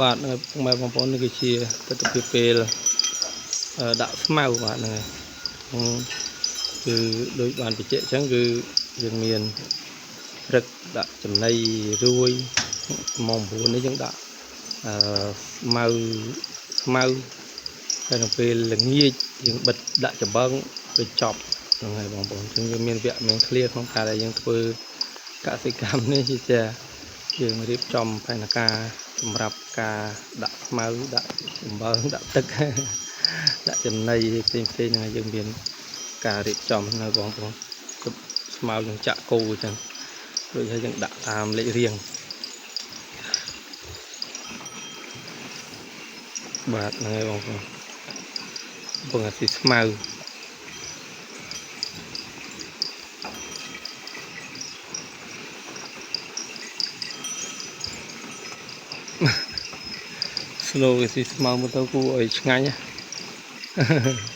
បាទហ្នឹងហើយពុកម៉ែបងប្អូននេះគឺជាទស្សនវិជ្ជាពេលដាក់ស្មៅបាទហ្នឹងហើយគឺដូចបានបញ្ជាក់អញ្ចឹងគឺយើងមានព្រឹកដាក់ចំណីរួយម៉ោង9នេះយើងដាក់អឺស្មៅស្មៅហើយនៅពេលល្ងាចយើងបិទដាក់ចំបើងទៅចប់ហ្នឹងហើយបងប្អូនអញ្ចឹងយើងមានវគ្គមានឃ្លាក្នុងការដែលយើងធ្វើកសិកម្មនេះជាយើងរៀបចំផែនការសម្រាប់ការដាក់ស្មៅដាក់ចំបើងដាក់ទឹកដាក់ចំណីផ្សេងផ្សេងហ្នឹងហើយយើងមានការរៀបចំនៅបងប្អូនស្មៅយើងចាក់គោអញ្ចឹងដូចហើយយើងដាក់តាមលេខរៀងបាទហ្នឹងហើយបងប្អូនកំពុងតែស៊ីស្មៅស្លូគេស៊ីស្មៅមកទៅគួរឲ្យឆ្ងាញ់ណា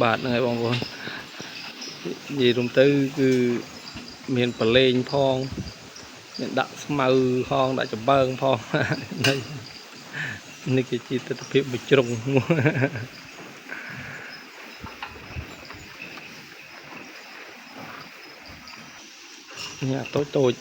បាទហ្នឹងហើយបងប្អូននិយាយរួមទៅគឺមានប្រឡែងផងមានដាក់ស្មៅផងដាក់ចំបើងផងនេះនេះគឺជាទស្សនវិជ្ជាមួយជ្រុងនេះអាតូចតូច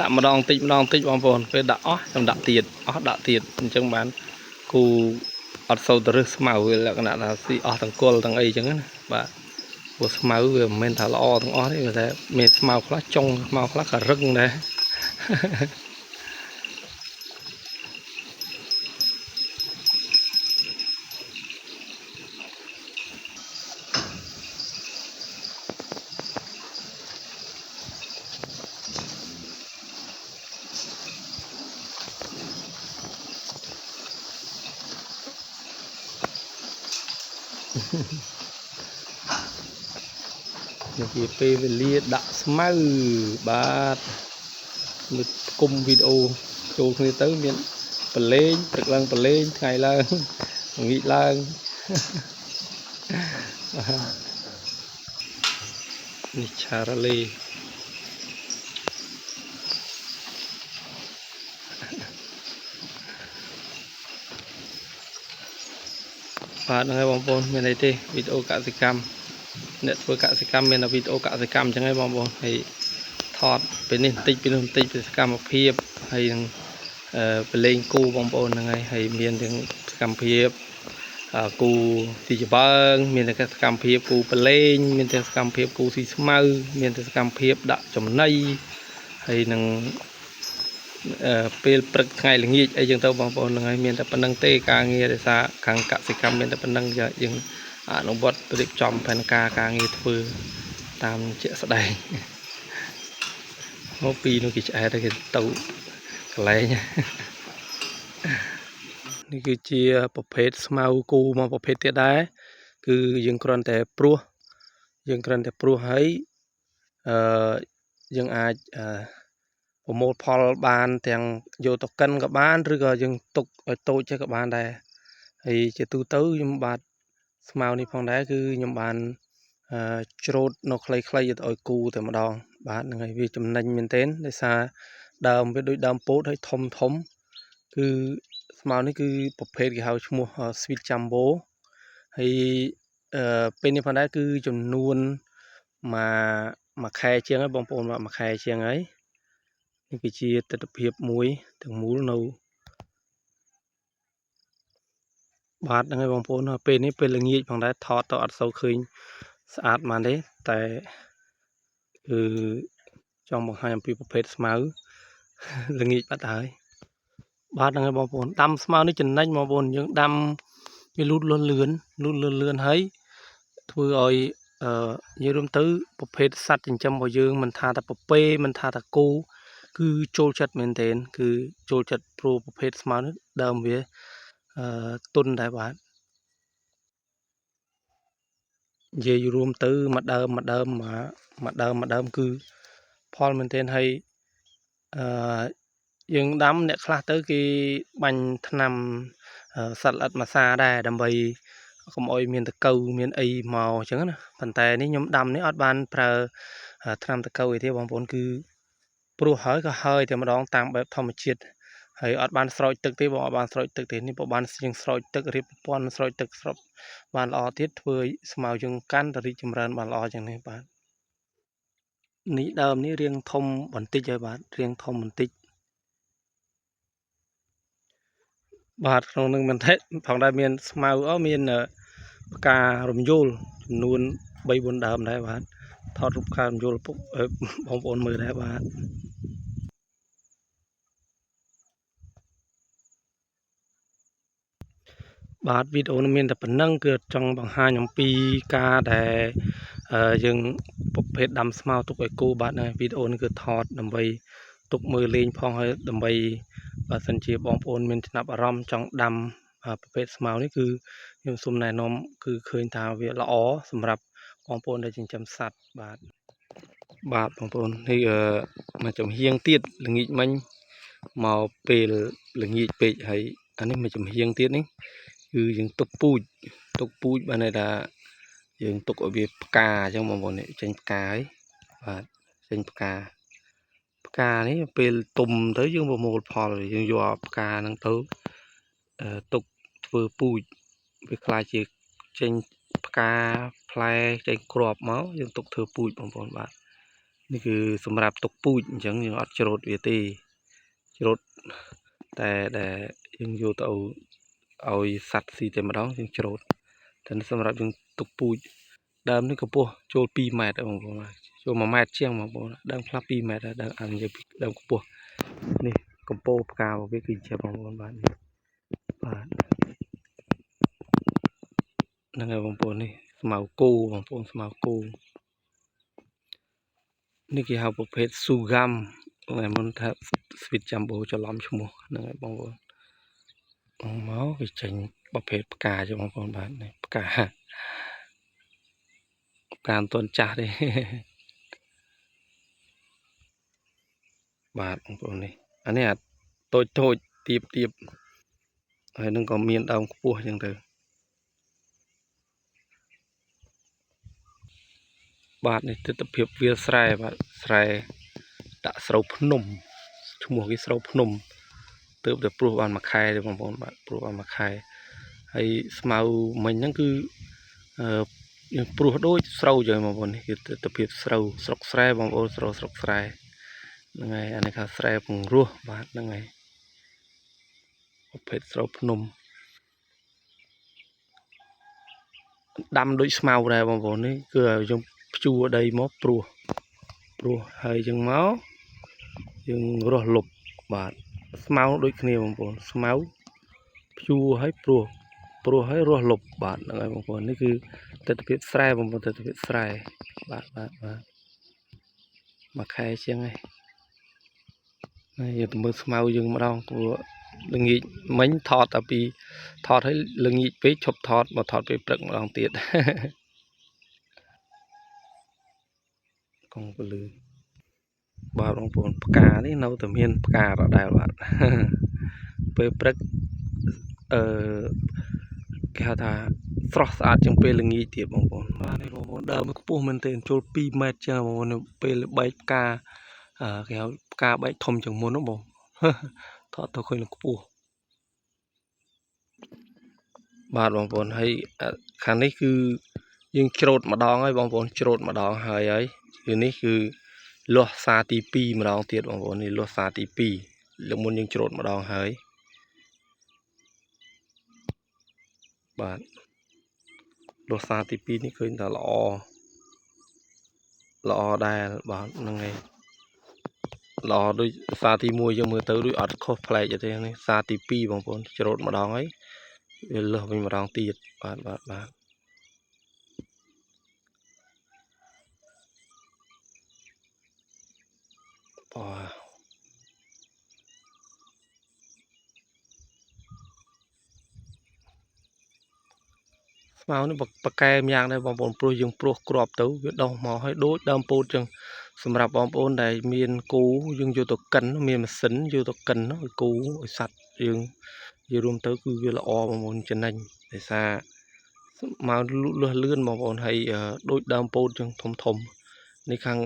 ដាក់ម្ដងតិចម្ដងតិចបងប្អូនពេលដាក់អស់ខ្ញុំដាក់ទៀតអស់ដាក់ទៀតអញ្ចឹងបានគូអត់សូវទៅរើសស្មៅវាលក្ខណៈថាស៊ីអស់ទាំងគល់ទាំងអីអញ្ចឹងណាបាទព្រោះស្មៅវាមិនមែនថាល្អទាំងអស់ទេតែមានស្មៅខ្លះចុងស្មៅខ្លះក៏រឹងដែរ នេះជាពេលវេលាដាក់ស្មៅបាទមើលគុំវីដេអូចូលគ្នាទៅមានប្រឡែងព្រឹកឡើងប្រឡែងថ្ងៃឡើងល្ងាចឡើងបាទនេះឆារ៉ាឡេបាទហ្នឹងហើយបងប្អូនមានអីទេវីដេអូកសិកម្មអ្នកធ្វើកសិកម្មមានតែវីដេអូកសិកម្មអញ្ចឹងឯងបងប្អូនហើយថតពេលនេះបន្តិចពេលនោះបន្តិចពីសកម្មភាពហើយនឹងប្រឡែងគូបងប្អូនហ្នឹងហើយហើយមានទាំងសកម្មភាពគូស៊ីច្បើងមានទាំងសកម្មភាពគូប្រឡែងមានទាំងសកម្មភាពគូស៊ីស្មៅមានទាំងសកម្មភាពដាក់ចំណីហើយនឹងពេលព្រឹកថ្ងៃល្ងាចអីចឹងទៅបងប្អូនហ្នឹងហើយមានតែប៉ុណ្្នឹងទេការងារដោយសារខាងកសិកម្មមានតែប៉ុណ្្នឹងយើងអនុវត្តរៀបចំផែនការការងារធ្វើតាមជាក់ស្ដែងមកពីនោះគេឆ្អែតគេទៅកន្លែងនេះគឺជាប្រភេទស្មៅគូមកប្រភេទទៀតដែរគឺយើងគ្រាន់តែព្រោះយើងគ្រាន់តែព្រោះហើយអឺយើងអាចប្រមូលផលបានទាំងយកទៅកិនក៏បានឬក៏យើងទុកឲ្យតូចចេះក៏បានដែរហើយជាទូទៅខ្ញុំបាទស្មៅនេះផងដែរគឺខ្ញុំបានច្រូតនៅខ្លីៗទៅឲ្យគូតែម្ដងបាទហ្នឹងហើយវាចំណេញមែនទែនដោយសារដើមវាដូចដើមពោតហើយធំធំគឺស្មៅនេះគឺប្រភេទគេហៅឈ្មោះ Sweet Jumbo ហើយពេលនេះផងដែរគឺចំនួនមួយខែជាងហើយបងប្អូនបាទមួយខែជាងហើយនេះគឺជាទិដ្ឋភាពមួយទាំងមូលនៅបាទហ្នឹងហើយបងប្អូនពេលនេះពេលល្ងាចផងដែរថតទៅអត់សូវឃើញស្អាតហ្មងទេតែគឺ ចង់បង្ហាញអំពីប្រភេទស្មៅ ល្ងាចបាត់ហើយបាទហ្នឹងហើយបងប្អូនដាំស្មៅនេះចំណេញបងប្អូនយើងដាំវាលូតលាស់លឿនលូតលឿនលឿនហើយធ្វើឲ្យអឺនិយាយរួមទៅប្រភេទសត្វចិញ្ចឹមរបស់យើងមិនថាតែពពែមិនថាតែគោគឺចូលចិត្តមែនទែនគឺចូលចិត្តព្រោះប្រភេទស្មៅនេះដើមវាអឺទុនដែរបាទនិយាយរួមទៅមួយដើមមួយដើមមួយដើមមួយដើមគឺផលមែនទែនហើយអឺយើងដាំអ្នកខ្លះទៅគេបាញ់ថ្នាំសត្វល្អិតមួយសាដែរដើម្បីកុំអោយមានតកូវមានអីមកអញ្ចឹងណាប៉ុន្តែនេះខ្ញុំដាំនេះអត់បានប្រើថ្នាំតកូវអីទេបងប្អូនគឺព្រោះហើយក៏ហើយតែម្ដងតាមបែបធម្មជាតិហើយអត់បានស្រោចទឹកទេបងអត់បានស្រោចទឹកទេនេះបើបានជាងស្រោចទឹករៀបប្រព័ន្ធស្រោចទឹកស្របបានល្អទៀតធ្វើឲ្យស្មៅយើងកាន់តែរីកចម្រើនបានល្អជាងនេះបាទនេះដើមនេះរាងធំបន្តិចហើយបាទរាងធំបន្តិចបាទក្នុងនឹងមែនទេផងដែរមានស្មៅអមានផ្ការំយោលចំនួន3 4ដើមដែរបាទថតរូបផ្ការំយោលពុកបងប្អូនមើលដែរបាទបាទវីដេអូនេះមានតែប៉ុណ្្នឹងគឺចង់បង្ហាញអំពីការដែលយើងប្រភេទដាំស្មៅទុកឲ្យគោបាទហើយវីដេអូនេះគឺថតដើម្បីទុកមើលលេងផងហើយដើម្បីបើសិនជាបងប្អូនមានចំណាប់អារម្មណ៍ចង់ដាំប្រភេទស្មៅនេះគឺខ្ញុំសូមណែនាំគឺឃើញថាវាល្អសម្រាប់បងប្អូនដែលចិញ្ចឹមសត្វបាទបាទបងប្អូននេះមកចំហៀងទៀតល្ងាចមិញមកពេលល្ងាចពេកហើយអានេះមកចំហៀងទៀតនេះគឺយើងទុកពូជទុកពូជបានន័យថាយើងទុកឲ្យវាផ្កាអញ្ចឹងបងប្អូននេះចេញផ្កាហើយបាទចេញផ្កាផ្កានេះពេលទុំទៅយើងប្រមូលផលយើងយកផ្កាហ្នឹងទៅទុកធ្វើពូជវាខ្លាយជាចេញផ្កាផ្លែចេញគ្រាប់មកយើងទុកធ្វើពូជបងប្អូនបាទនេះគឺសម្រាប់ទុកពូជអញ្ចឹងយើងអត់ច្រូតវាទេច្រូតតែដែលយើងយកទៅឲ្យសត្វស៊ីតែម្ដងយើងច្រូតតែសម្រាប់យើងទុកពូជដើមនេះកម្ពស់ចូល2ម៉ែត្របងប្អូនចូល1ម៉ែត្រជាងបងប្អូនដើមខ្លះ2ម៉ែត្រដែរដើមអានិយាយពីដើមកម្ពស់នេះកម្ពស់ផ្ការបស់វាគឺជាបងប្អូនបាទនេះបាទហ្នឹងហើយបងប្អូននេះស្មៅគោបងប្អូនស្មៅគោនេះគេហៅប្រភេទស៊ូហ្គាំថ្ងៃមុនថា Sweet Jumbo ច្រឡំឈ្មោះហ្នឹងហើយបងប្អូនមកវាចេញប្រភេទផ្កាចឹងបងប្អូនបាទនេះផ្កាផ្កាមិនទាន់ចាស់ទេបាទបងប្អូននេះអានេះអាតូចតូចទៀបទៀបហើយនឹងក៏មានដើមខ្ពស់ចឹងទៅបាទនេះទិដ្ឋភាពវាលស្រែបាទស្រែដាក់ស្រូវភ្នំឈ្មោះគេស្រូវភ្នំទើបតែព្រោះបានមួយខែទេបងប្អូនបាទព្រោះបានមួយខែហើយស្មៅមិញហ្នឹងគឺយើងព្រោះដូចស្រូវចឹងបងប្អូននេះគឺទិដ្ឋភាពស្រូវស្រុកស្រែបងប្អូនស្រូវស្រុកស្រែហ្នឹងហើយអានេះថាស្រែពង្រោះបាទហ្នឹងហើយប្រភេទស្រូវភ្នំដាំដូចស្មៅដែរបងប្អូននេះគឺយើងភ្ជួរដីមកព្រោះព្រោះហើយយើងមកយើងរស់លុបបាទស្មៅដូចគ្នាបងប្អូនស្មៅភ្ជួរហើយព្រោះព្រោះហើយរស់លុបបាទហ្នឹងហើយបងប្អូននេះគឺទិដ្ឋភាពស្រែបងប្អូនទិដ្ឋភាពស្រែបាទបាទបាទមួយខែជាងហើយហើយយើងទៅមើលស្មៅយើងម្ដងព្រោះល្ងាចមិញថតតែពីថតឲ្យល្ងាចពេកឈប់ថតមកថតពេលព្រឹកម្ដងទៀតកងពលឺបាទបងប្អូនផ្កានេះនៅតែមានផ្កាដដែលបាទពេលព្រឹកអឺគេហៅថាស្រស់ស្អាតជាងពេលល្ងាចទៀតបងប្អូនបាទនេះបងប្អូនដើមខ្ពស់មែនទែនចូល2ម៉ែត្រជាងបងប្អូនពេលបែកផ្កាគេហៅផ្កាបែកធំជាងមុនហ្នឹងបងថតទៅឃើញខ្ពស់បាទបងប្អូនហើយខាងនេះគឺយើងច្រូតម្ដងហើយបងប្អូនច្រូតម្ដងហើយហើយគឺនេះគឺលាស់សាទី2ម្ដងទៀតបងប្អូននេះលាស់សាទី2លើកមុនយើងច្រូតម្ដងហើយបាទលាស់សាទី2នេះឃើញថាល្អល្អដែរបាទហ្នឹងហើយ ល្អដូចសារទី1យើងមើលទៅដូចអត់ខុសប្លែកទេនេះសារទី2បងប្អូនច្រូតម្ដងហើយវាលើសវិញម្ដងទៀតបាទបាទបាទបាទស្មៅនេះបកែមយ៉ាងដែរបងប្អូនព្រោះយើងព្រោះគ្រាប់ទៅវាដុះមកឲ្យដូចដើមពោតចឹងសម្រាប់បងប្អូនដែលមានគោយើងយកទៅកិនមានម៉ាស៊ីនយកទៅកិនឲ្យគោឲ្យសត្វយើងនិយាយរួមទៅគឺវាល្អបងប្អូនចំណេញដោយសារស្មៅលឿនលឿនបងប្អូនហើយដូចដើមពោតចឹងធំធំនេះខាង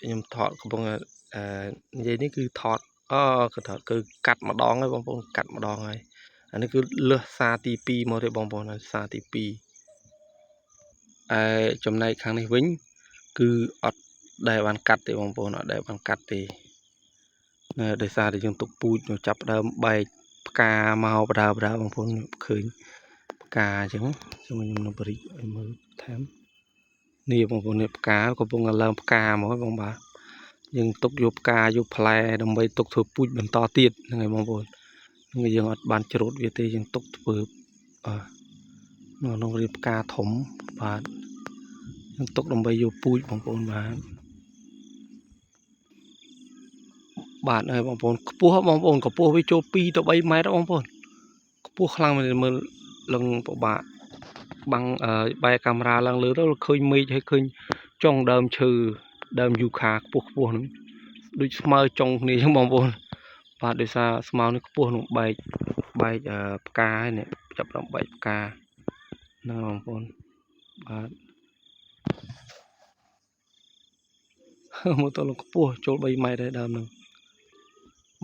ខ្ញុំថតកំពុងនិយាយនេះគឺថតគឺថតគឺកាត់ម្ដងហើយបងប្អូនកាត់ម្ដងហើយអានេះគឺលើសសារទី2មកទេបងប្អូនសារទី2ឯចំណែកខាងនេះវិញគឺអត់ដែលបានកាត់ទេបងប្អូនអត់ដែលបានកាត់ទេដោយសារតែយើងទុកពូជចាប់ដើមបែកផ្កាមកបដើបដើបងប្អូនឃើញផ្កាអញ្ចឹងខ្ញុំនឹងបរិចឲ្យមើលថែមនេះបងប្អូននេះផ្កាកំពុងតែឡើងផ្កាមកបងបាទយើងទុកយកផ្កាយកផ្លែដើម្បីទុកធ្វើពូជបន្តទៀតហ្នឹងហើយបងប្អូនហ្នឹងយើងអត់បានច្រូតវាទេយើងទុកធ្វើនៅក្នុងរៀបផ្កាធំបាទយើងទុកដើម្បីយកពូជបងប្អូនបាទបាទហើយបងប្អូនខ្ពស់បងប្អូនកម្ពស់វាចូល2ទៅ3ម៉ែត្របងប្អូនខ្ពស់ខ្លាំងមែនមើលលឹងពិបាកបាំងបែរកាមេរ៉ាឡើងលើទៅឃើញមេឃហើយឃើញចុងដើមឈើដើមយូខាខ្ពស់ខ្ពស់ហ្នឹងដូចស្មើចុងគ្នាអញ្ចឹងបងប្អូនបាទដោយសារស្មៅនេះខ្ពស់នឹងបែកផ្កាហើយនេះចាប់ដល់បែកផ្កាហ្នឹងបងប្អូនបាទមើលទៅលខ្ពស់ចូល3ម៉ែត្រដែរដើមហ្នឹង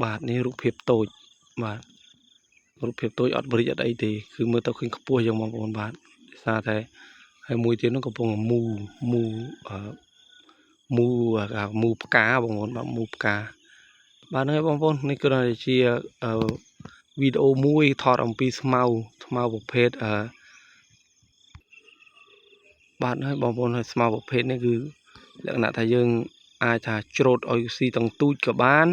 បាទនេះរូបភាពតូចបាទរូបភាពតូចអត់បរិចអត់អីទេគឺមើលទៅឃើញខ្ពស់យ៉ាងបងប្អូនបាទដោយសារតែហើយមួយទៀតនោះកំពុងមូមូមូមូផ្កាបងប្អូនបាទមូផ្កាបាទហ្នឹងហើយបងប្អូននេះគឺជាវីដេអូមួយថតអំពីស្មៅប្រភេទបាទហើយបងប្អូនហើយស្មៅប្រភេទនេះគឺលក្ខណៈថាយើងអាចថាច្រូតឲ្យស៊ីទាំងទូចក៏បាន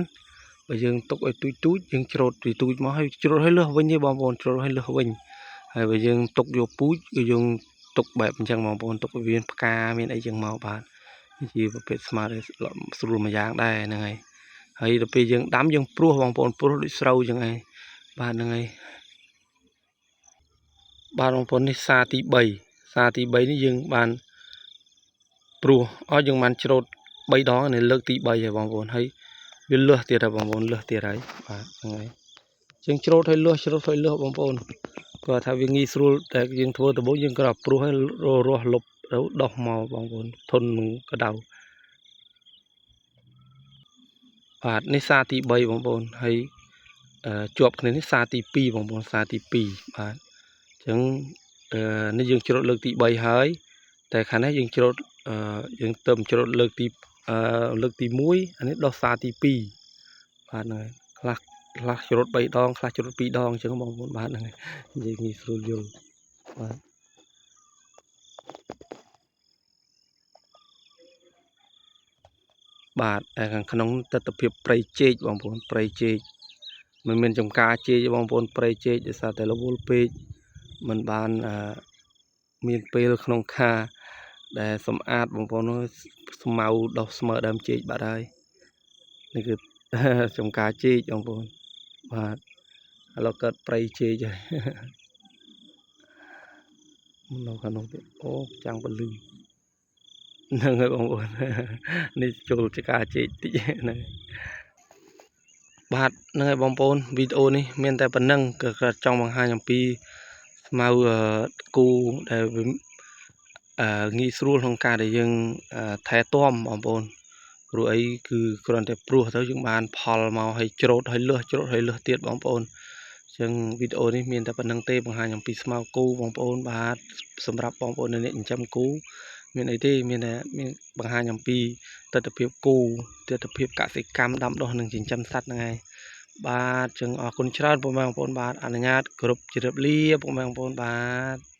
បើយើងទុកឲ្យទូចទូចយើងច្រូតពីទូចមកហើយច្រូតឲ្យលើសវិញទេបងប្អូនច្រូតឲ្យលើសវិញហើយបើយើងទុកយកពូជគឺយើងទុកបែបអញ្ចឹងបងប្អូនទុកឲ្យវាផ្កាមានអីចឹងមកបាទជាប្រភេទស្មៅដែលស្រួលមួយយ៉ាងដែរហ្នឹងហើយហើយដល់ពេលយើងដាំយើងព្រោះបងប្អូនព្រោះដូចស្រូវចឹងឯងបាទហ្នឹងហើយបាទបងប្អូននេះសារទី3សារទី3នេះយើងបានព្រោះអស់យើងបានច្រូត3ដងនៅលើកទី3ហើយបងប្អូនហើយវាលឺសទៀតហើយបងប្អូនលឺសទៀតហើយបាទហ្នឹងហើយជាងច្រូតឲ្យលឺសច្រូតឲ្យលឺសបងប្អូនគាត់ថាវាងាយស្រួលតែយើងធ្វើដំបូងយើងគ្រាន់ព្រោះឲ្យរស់លុបទៅដោះមកបងប្អូនធន់នឹងក្តៅបាទនេះសារទី3បងប្អូនហើយជាប់គ្នានេះសារទី2បងប្អូនសារទី2បាទអញ្ចឹងនេះយើងច្រូតលើកទី3ហើយតែខាងនេះយើងច្រូតយើងទៅច្រូតលើកទី1អានេះដោះសារទី2បាទហ្នឹងហើយខ្លះច្រូត3ដងខ្លះច្រូត2ដងអញ្ចឹងបងប្អូនបាទហ្នឹងហើយនិយាយងាយស្រួលយល់បាទបាទតែខាងក្នុងទិដ្ឋភាពព្រៃជែកបងប្អូនព្រៃជែកមិនមានចំការជែកបងប្អូនព្រៃជែកដោយសារតែរវល់ពេកមិនបានមានពេលក្នុងខាដែលសម្អាតបងប្អូនស្មៅដោះស្មៅដើមជែកបាត់ហើយនេះគឺចំការជែកបងប្អូនបាទឥឡូវកើតព្រៃជែកហើយនៅខាងនោះទៀតអូចាំងពលឺហ្នឹងហើយបងប្អូននេះចូលចការជែកតិចហ្នឹងបាទហ្នឹងហើយបងប្អូនវីដេអូនេះមានតែប៉ុណ្្នឹងគឺគាត់ចង់បង្ហាញអំពីស្មៅគូដែលងាយស្រួលក្នុងការដែលយើងថែទាំបងប្អូនព្រោះអីគឺគ្រាន់តែព្រោះទៅយើងបានផលមកឲ្យច្រូតឲ្យលឺសច្រូតឲ្យលឺសទៀតបងប្អូនអញ្ចឹងវីដេអូនេះមានតែប៉ុណ្្នឹងទេបង្ហាញអំពីស្មៅគោបងប្អូនបាទសម្រាប់បងប្អូនអ្នកចិញ្ចឹមគោមានអីទេមានតែមានបង្ហាញអំពីទិដ្ឋភាពគោទិដ្ឋភាពកសិកម្មដាំដុះនិងចិញ្ចឹមសត្វហ្នឹងឯងបាទចឹងអរគុណច្រើនបងប្អូនបាទអនុញ្ញាតគោរពជម្រាបលាបងប្អូនបាទ